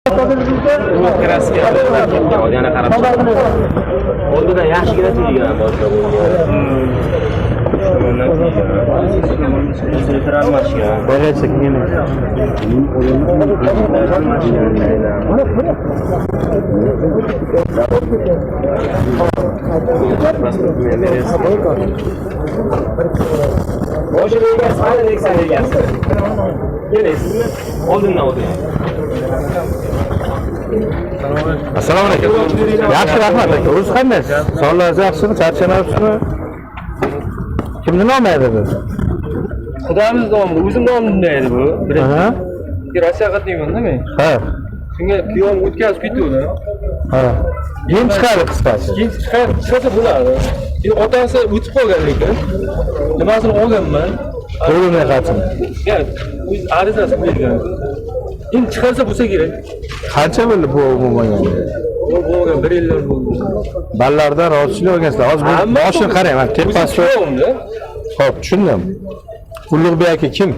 Yana qarab oldidan yaxshigina teggan boshqa bo'lgan. Tomondan teggan. Filtr almashgan. Boshini egasi, qani Nexia egasi. Kelasizmi? Oldindan o'tiring. Assalomu alaykum. Yaxshi, rahmat aka. O'zingiz qandaysiz? Sog'lig'ingiz yaxshimi? Charchamayapsizmi? Kimni nomi edi bu? Xudamiz nomi, o'zim nomimda edi bu. Birinchi. Ha? Rossiya qatnayman-da men. Ha. Shunga kuyovim o'tkazib ketuvdi. Ha. Keyin chiqadi qisqasi. Keyin chiqarsa bo'ladi. Endi otasi o'tib qolgan lekin. Nimasini olganman. O'limli xatini. Ya, o'z arizasi qo'yilgan. Endi chiqarsa bo'lsa kerak. Qancha bo'ldi bu umuman? Bu bo'lgan 1 yillar bo'ldi. Ballardan rozichilik olgansizlar. Hozir bu boshini qarang, mana tepasi. Kuyovimda. Xo'p, tushundim. Ulug'bek aka kim?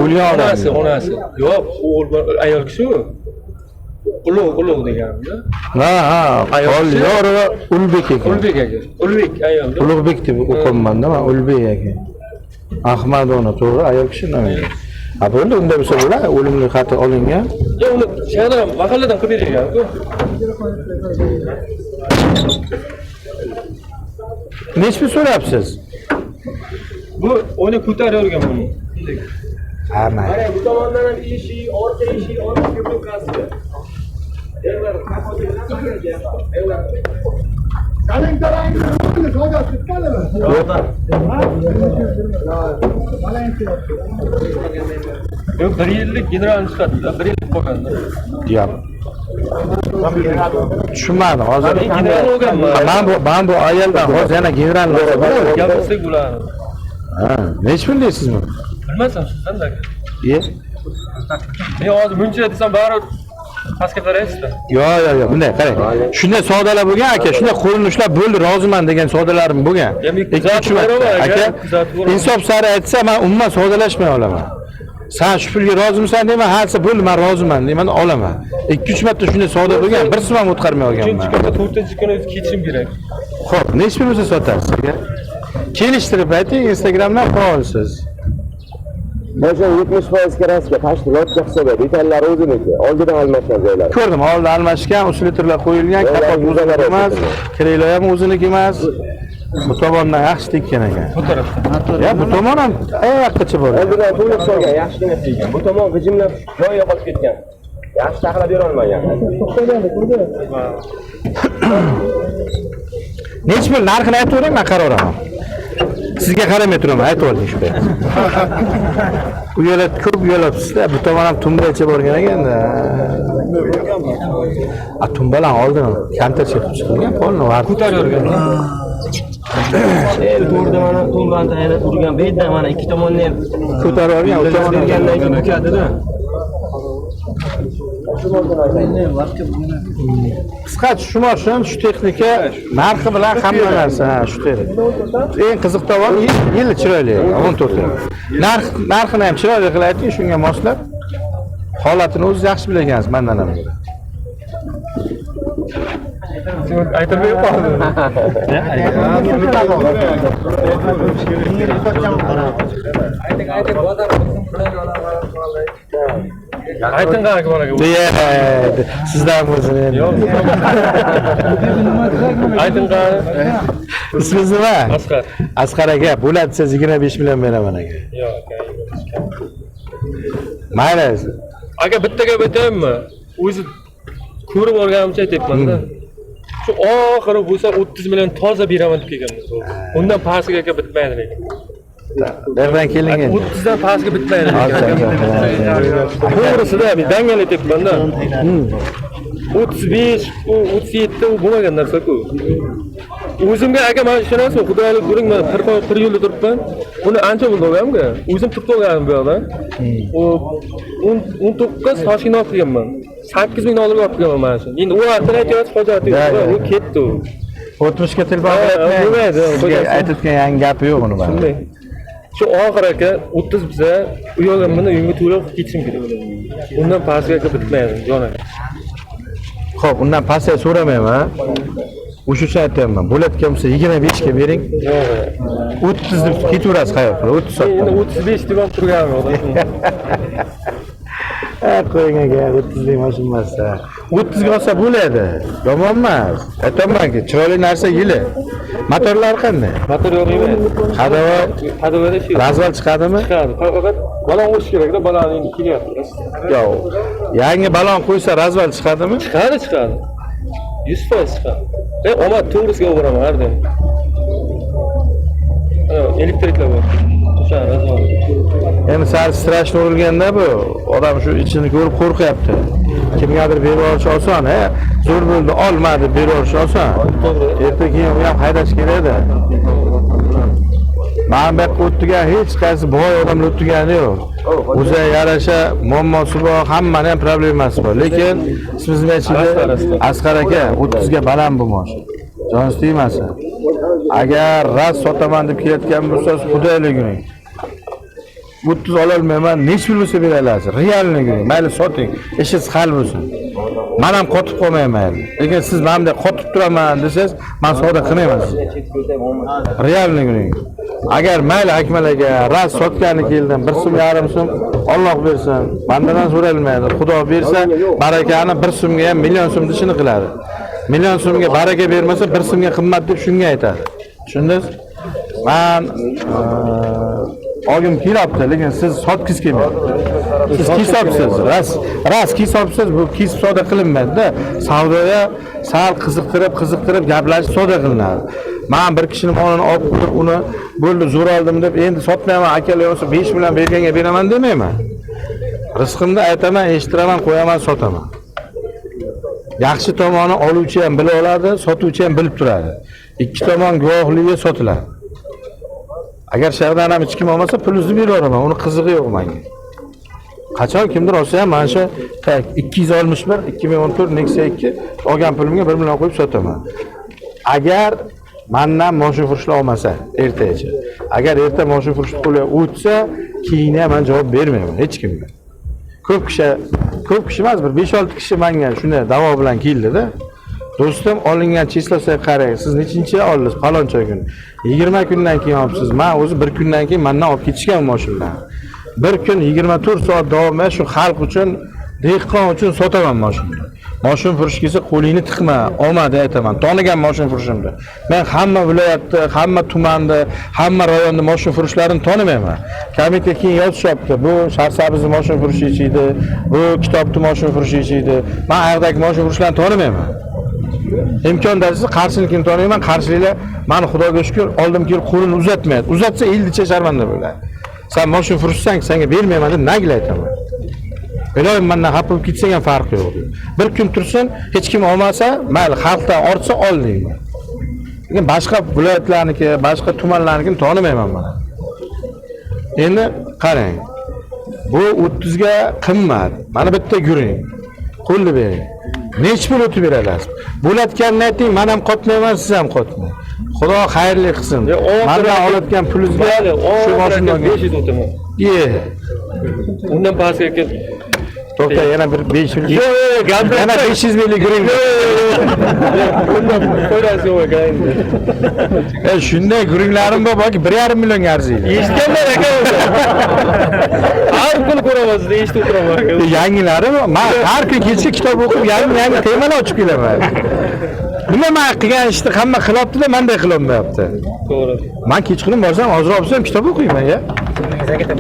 O'lgan odam. Onasi, onasi. Yo'q, o'g'il ayol kishi u. Ulug' deganimda. Ha, ha. Olyorova Ulbek ekan. Ulbek aka. Ulbek ayol. Ulug'bek deb o'qiyapman-da, man Ulbek aka. Ahmadona to'g'ri, ayol kishi nomi. Ha, bo'ldi, unda bo'lsa bo'ladi, o'limli xati olingan. Ya uni shahardan, mahalladan qilib berilgan-ku. Nechi pul so'rayapsiz? Bu uni ko'tarib yurgan buni. Ha, mayli. Bu tomondan ham eshik, orqa eshik, orqa ko'pkasi. Yo'q, 1 yillik general chiqadi, 1 yillik qolganda. Yo'q. Tushunmadim hozir. General olganman. Men bu ayoldan hozir yana general olsa bo'ladi. Gapirsak bo'ladi. Ha, nechi pul deysiz buni? Bilmasam sizdan da. Ye? Men hozir buncha desam baribir pastga qaraysiz-da. Yo'q, yo'q, yo'q, bunday qarang. Shunday savdolar bo'lgan aka, shunday qo'lini ushlab bo'ldi, roziman degan savdolarim bo'lgan. Ya men Ikki uch kuzatib marta. boraman aka, Aka, kuzatib boraman. insof sari aytsa, men umuman savdolashmay olaman. Sen shu pulga rozimisan deyman, ha desa bo'ldi, men roziman deyman, olaman. 2-3 marta shunday savdo bo'lgan, bir so'm ham o'tqarmay Uchinchi olganman. kuni, to'rtinchi kuni o'zi ketishim kerak. Xo'p, nechi pul bo'lsa sotasiz aka? Kelishtirib ayting, Instagramdan faolsiz. Boshdan 70% kraska, pashti lotga hisobi, detallari o'ziniki. Oldidan almashgan joylari. Ko'rdim, oldin almashgan, usilitrlar qo'yilgan, kapot o'ziniki emas, kireylar ham o'ziniki emas. Bu tomondan yaxshi tekkan ekan. Bu tarafdan. Ya bu tomon ham ayoqqacha borgan. Oldidan to'liq solgan, yaxshigina teggan. Bu tomon g'ijimlab joyi yo'qolib ketgan. Yaxshi taxlab bera olmagan. Nechi pul narxini aytavering, men qaraveraman. Sizga qaramay turaman, aytib oling shu payt. Uyalab, ko'p uyalabsiz-da, bu tomon ham tumbacha borgan ekanda. A tumbalan oldin kamtarcha qilib chiqilgan, polni vaqt Ko'tarib yurgan. To'rda mana tumbani tayinlab urgan, bu yerda mana ikki tomonni ham ko'tarib olgan, u tomon bergandan keyin bukadida. Qisqacha shu mashina, shu texnika narxi bilan hamma narsa, ha, shu texnika. Eng qiziq tomoni yili chiroyli, 14 yil. Narxini ham chiroyli qilib ayting, shunga moslab. Holatini o'zingiz yaxshi bilgansiz mendan ham ko'ra. Aytilmay qoldi. Ayting qanaqa bor aka. Sizdan bo'lsin endi. Ayting qani. Ismingiz nima? Asqar. Asqar aka, bo'ladi desangiz 25 million beraman aka. Yo'q aka. Mayli. Aka bitta gap aytayinmi? O'zi ko'rib olganimcha aytyapman-da. Shu oxiri bo'lsa 30 million toza beraman deb kelganmiz. Undan pastiga aka bitmaydi lekin. Nerdan kelingan? 30 dan pastga bitmaydi. To'g'risida men dangal aytyapman-da. 35, u 37 u bo'lmagan narsa-ku. O'zimga aka men ishonasizmi, Xudoylik ko'ring, men bir yo'lda turibman. Buni ancha bo'ldi olganimga. O'zim turib olganim bu yoqda. U 19 Toshkentdan olib kelganman. 8 ming dollarga olib kelganman mana shuni. Endi u vaqtda aytyapsiz, hojati yo'q. U ketdi u. 60 ga telefon bo'lmaydi, Sizga aytayotgan yangi gapi yo'q uni. Shunday. Shu oxir aka 30 biza u yoqqa buni uyimga to'lab ketishim kerak. Undan pastga aka bitmaydi, jon aka. Xo'p, undan pastga so'ramayman. O'sha uchun aytyapman. Bo'layotgan bo'lsa 25 ga bering. Yo'q. 30 deb ketaverasiz xayol qilib, 30 Endi sotdim. 35 deb ham turganim yo'q. Ha, qo'ying aka, 30 lik mashina emas. 30 ga olsa bo'ladi. Yomon emas. Aytyapmanki, chiroyli narsa yili. Motorlar qanday? Motor yo'q emas. Ходовой, Ходовой da shu. развал chiqadimi? Chiqadi. Faqat balon qo'yish kerakda, balon endi kelyapti. Yo'q. Yangi balon qo'ysa развал chiqadimi? Chiqadi, chiqadi. 100% chiqadi. Omad to'g'risiga olib boraman har doim. Ana elektriklar bor. O'sha развал. Endi sal страшно urilganda bu odam shu ichini ko'rib qo'rqyapti. Kimgadir berib yuborish oson, he? Zo'r bo'ldi, olma deb berib yuborish oson. To'g'ri. Erta keyin u ham haydash kerakda. Mana bu yoqqa o'tgan hech qaysi boy odamlar o'tgani yo'q. O'ziga yarasha muammosi bor, hammani ham problemasi bor. Lekin ismizni aytishida Asqar aka 30 ga baland bu mashina. Joningiz tegmasin. Agar rost sotaman deb kelayotgan bo'lsangiz, xudoylik guring. 30 ololmayman, nechi pul bo'lsa bera olasiz. Реальный guring. Mayli soting, ishingiz hal bo'lsin. Men ham qotib qolmayman. Lekin siz mana bunday qotib turaman desangiz, men savdo qilmayman sizga. Реальный guring. Agar mayli Akmal aka, rost sotgani keldim, 1 so'm yarim so'm Alloh bersin. Bandadan so'ralmaydi. Xudo bersa, barakani 1 so'mga ham million so'm ishini qiladi. Million so'mga baraka bermasa, 1 so'mga qimmat deb shunga aytadi. Tushundingiz? Man olgim kelyapti, lekin siz sotgingiz kelmayapti. Siz kesopsiz, ras kesopsiz, bu kesib savdo qilinmaydi-da. Savdoga sal qiziqtirib, qiziqtirib gaplashib savdo qilinadi. Men bir kishining molini olib qo'yib, uni bo'ldi zo'r oldim deb endi sotmayman, akalar bo'lsa 5 million berganga beraman demayman. Rizqimni aytaman, eshittiraman, qo'yaman, sotaman. Yaxshi tomoni oluvchi ham bila oladi, sotuvchi ham bilib turadi. Ikki tomon guvohligiga sotiladi. Agar shahdan ham hech kim olmasa, pulingizni beraveraman, uni qizig'i yo'q menga. Qachon kimdir olsa ham mana shu tak 261 2014 Nexia 2 olgan pulimga 1 million qo'yib sotaman. Agar mendan mashina furushlar olmasa ertagacha. Agar erta mashina furush qo'lga o'tsa, keyin ham men javob bermayman hech kimga. Ko'p kishi, ko'p kishi emas, bir 5-6 kishi menga shunday da'vo bilan keldida. Do'stim, olingan число siga qarang, siz nechinchi oldingiz paloncha kun? 20 kundan keyin olibsiz. Men o'zi bir kundan keyin mendan olib ketishgan mashinalarni. Bir kun 24 soat davomida shu xalq uchun, dehqon uchun sotaman mashinani. Mashina furush kelsa qo'lingni tiqma, olma deb aytaman. Tonigan mashina furushimni. Men hamma viloyatda, hamma tumanda, hamma rayonda mashina furushlarini tonimayman. Komitga keyin yozishyapti. Bu Sharsabzni mashina furushi edi, bu kitobni mashina furushi edi. Men ayog'dagi mashina furushlarni tonimayman. Imkon darajasida qarshilikni taniyman. Qarshiliklar mani Xudoga shukr oldim kelib qo'lini uzatmaydi. Uzatsa eldicha sharmanda bo'ladi. Sen mashina furushsang, senga bermayman deb nagla aytaman. Iloyim mendan xafa bo'lib ketsang ham farqi yo'q. Bir kun tursin, hech kim olmasa, mayli xalqdan ortsa ol deyman. Lekin boshqa viloyatlarniki, boshqa tumanlarnikini tonimayman mana. Endi qarang. Bu 30 ga qimmat. Mana bitta guring. Qo'lni bering. Nechi pul o'tib bera olasiz? Bo'layotganini ayting, men ham qotmayman, siz ham qotmang. Xudo xayrli qilsin. Mendan olayotgan pulingizga shu mashina olgan. 500 o'taman. Ye. Undan pastga aka. To'xta, yana bir 500. Yo'q, yo'q, gap Yana 500 minglik guring. Undan foydasi yo'q aka endi. Shunday guringlarim bor, balki 1,5 millionga arziydi. Eshitganman aka. Har kuni ko'raman sizni, eshitib o'tiraman aka. Yangilari men har kun kechki kitob o'qib, yangi temalar ochib kelaman. Nima men qilgan ishni hamma qilyapti-da, menday qilolmayapti. To'g'ri. Men kechqurun borsam, ozroq bo'lsa ham kitob o'qiyman ya.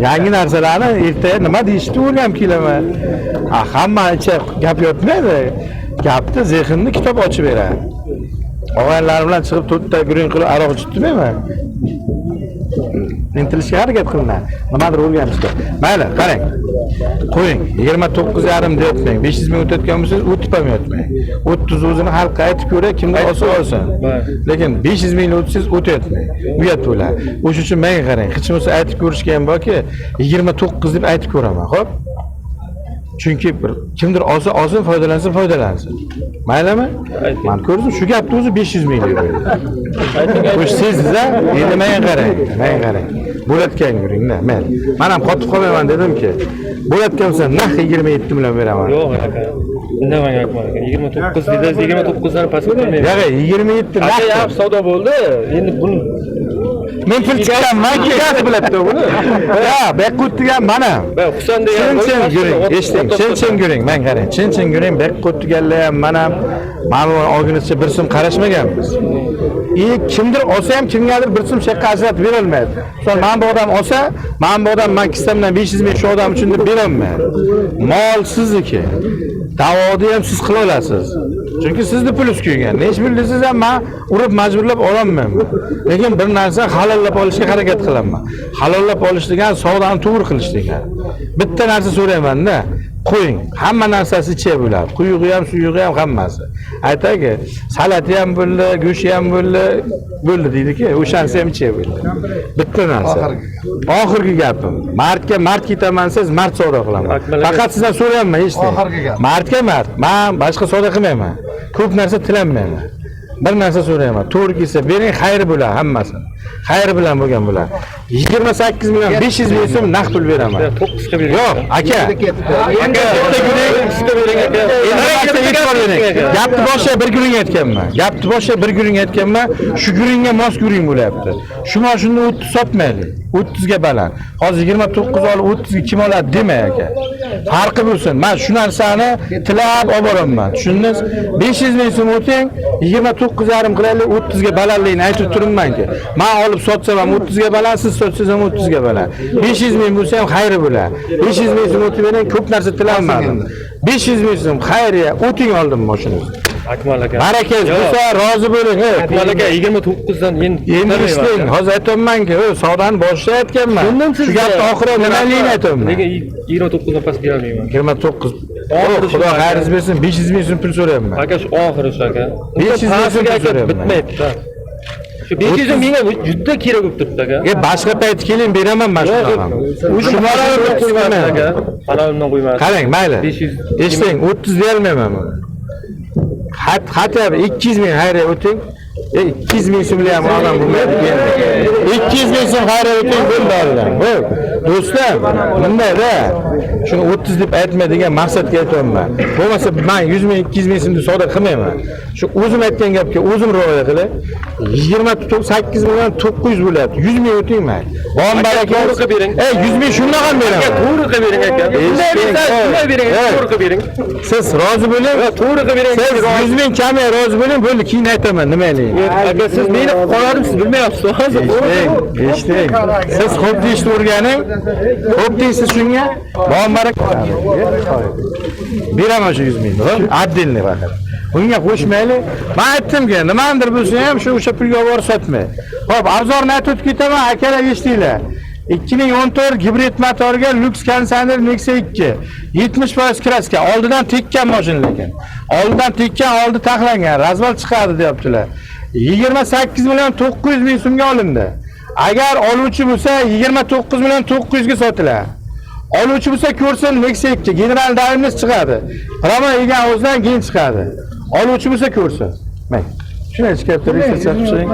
Yangi narsalarni ertaga nima deyishni o'rganib kelaman. Ha, hamma icha gap yotmaydi. Gapni, zehnni kitob ochib beradi. Og'aynilarim bilan chiqib to'rtta guring qilib aroq ichib turmayman. Intilishga harakat qilinadi. Nimadir o'rganishga. Mayli, qarang. Qo'ying. 29,5 deyapman. 500 ming o'tayotgan bo'lsangiz, o'tib ham yotmang. 30 o'zini xalqqa aytib ko'ray, kimdir olsa olsin. Lekin 500 ming o'tsangiz o'tayotmang. Uyat bo'ladi. O'sha uchun menga qarang. Hech bo'lmasa aytib ko'rishga ham borki, 29 deb aytib ko'raman, xo'p? Chunki bir kimdir olsa olsin, foydalansa foydalansin. Maylimi? Men ko'rdim, shu gapni o'zi 500 ming deb qo'ydi. O'sha siz-a, endi menga qarang, menga qarang. Bo'layotgan guringda, mayli. Men ham qotib qolmayman dedimki, bo'layotgan bo'lsa naq 27 million beraman. Yo'q aka. Indamang Akmal aka. 29 dedingiz, 29 dan pastga qo'ymayman. Yo'q, 27 Aka, naq. yaxshi savdo bo'ldi. Endi buni Men pul chiqqanman, egasi biladi buni. Ya, bu yoqqa o'tgan mana. Ben Husan degan Chin chin guring, eshiting, chin chin guring, men qarang, chin chin guring, bu yoqqa o'tganlar ham mana mana bu olgunizcha bir so'm qarashmaganmiz. И kimdir olsa ham kimgadir bir so'm shu yoqqa ajratib berolmaydi. Misol mana bu odam olsa, mana bu odam man kissamdan 500 ming shu odam uchun deb berolmaydi. Mol sizniki. Da'voni ham siz qila olasiz. Chunki sizni pulingiz kuygan. Necha pul desangiz ham man urib majburlab ololmayman. Lekin bir narsa halollab olishga harakat qilaman. Halollab olish degan savdoni to'g'ri qilish degan. Bitta narsa so'rayman-da. Qo'ying. Hamma narsasi ichiga bo'ladi. Quyug'i ham, suyug'i ham hammasi. Aytayki, salati ham bo'ldi, go'shti ham bo'ldi, bo'ldi deydiki, o'shanisi ham ichiga bo'ldi. Bitta narsa. Oxirgi gapim. Mardga mard ketaman siz mard savdo qilaman. Akmal aka. Faqat sizdan so'rayapman, eshiting. Oxirgi gap. Mardga mard. Men boshqa savdo qilmayman. Ko'p narsa tilanmayman. Bir narsa so'rayman. To'g'ri kelsa bering, xayr bo'ladi hammasi. Xayr bilan bo'lgan bo'ladi. 28 million 500 ming so'm naqd pul beraman. 9 ga bering. Yo'q, aka. Endi Bitta guring, 9 ga bering aka. Endi barcha e'tibor bering. Gapni boshqa bir guring aytganman. Gapni boshqa bir guring aytganman. Shu guringga mos guring bo'lyapti. Shu mashinani 30 sotmaylik. 30 ga baland. Hozir 29 olib 30 ga kim oladi demang aka. Farqi bo'lsin. Men shu narsani tilab olib boraman. Tushundingiz? 500 ming so'm o'ting, 29,5 qilaylik, 30 ga balandligini aytib turibmanki. Men olib sotsam ham 30 ga baland, siz sotsangiz ham 30 ga baland. 500 ming bo'lsa ham xayri bo'ladi. 500 ming so'm o'tib bering, ko'p narsa tilanmadim. 500 ming so'm xayriya o'ting oldim mashinangizni. Akmal aka. Barakangiz Yo'q. bo'lsa rozi bo'ling. Ey. Akmal aka 29 dan endi Endi eshiting, hozir aytyapmanki, savdoni boshida aytganman. Shundan Shu gapni oxiri nimaligini aytyapman. Lekin 29 dan past bera olmayman. 29. Oxiri Xudo shu aka. xayringiz bersin, 500 ming so'm pul so'rayapman. Aka shu oxiri shu aka. 500 ming so'm Pastga aka so'rayapman. bitmaydi. Shu 500 ming menga juda kerak bo'lib turibdi aka. E boshqa payt keling beraman mana shuni ham. Shu bolani Qo'ymaydi qo'ymayman. aka. Halolimdan qo'ymaydi. Qarang, mayli. 500 Eshiting, 30 berolmayman buni. Hatto 200 ming xayriya o'ting. 200 ming so'mli ham odam bo'lmaydi. 200 ming so'm xayriya o'ting bo'ldi oldim. Bo'ldi. Do'stlar, bunday-da. Shuni 30 deb aytma degan maqsadga aytyapman. Bo'lmasa men 100 ming, 200 ming so'mni savdo qilmayman. Shu o'zim aytgan gapga o'zim rioya qilay. 28 million 900 bo'lyapti. 100 ming o'ting mayli. Bon baraka. to'g'ri qilib bering. Ey, 100 ming shundan ham beraman. To'g'ri qilib bering aka. Bunday bersangiz, bunday bering, to'g'ri qilib bering. Siz rozi bo'ling. To'g'ri qilib bering. Siz 100 ming kamga rozi bo'ling, bo'ldi, keyin aytaman nimaligini. Aka siz meni qolarim siz bilmayapsiz hozir. Eshiting, eshiting. Siz xo'p deyishni o'rganing. Xo'p deysiz shunga. Bon baraka. Beraman shu 100 mingni, xo'p? Отдельный faqat. Bunga qo'shmaylik. Men aytdimki, nimadir bo'lsa ham shu o'sha pulga olib borib sotmang. Xo'p, abzorni aytib o'tib ketaman, akalar eshitinglar. 2014 gibrid motorga Lux konditsioner Nexia 2. 70% kraska, oldidan tekkan mashina lekin. Oldidan tekkan, oldi taxlangan, razval chiqadi deyaptilar. 28 million 900 ming so'mga olindi. Agar oluvchi bo'lsa 29 million 900 ga sotiladi. Oluvchi bo'lsa ko'rsin Nexia 2 general daimimiz chiqadi. Rama yegan o'zidan keyin chiqadi. Oluvchi bo'lsa ko'rsin. Mana. Shunday chiqyapti, registratsiya qilib chiqing.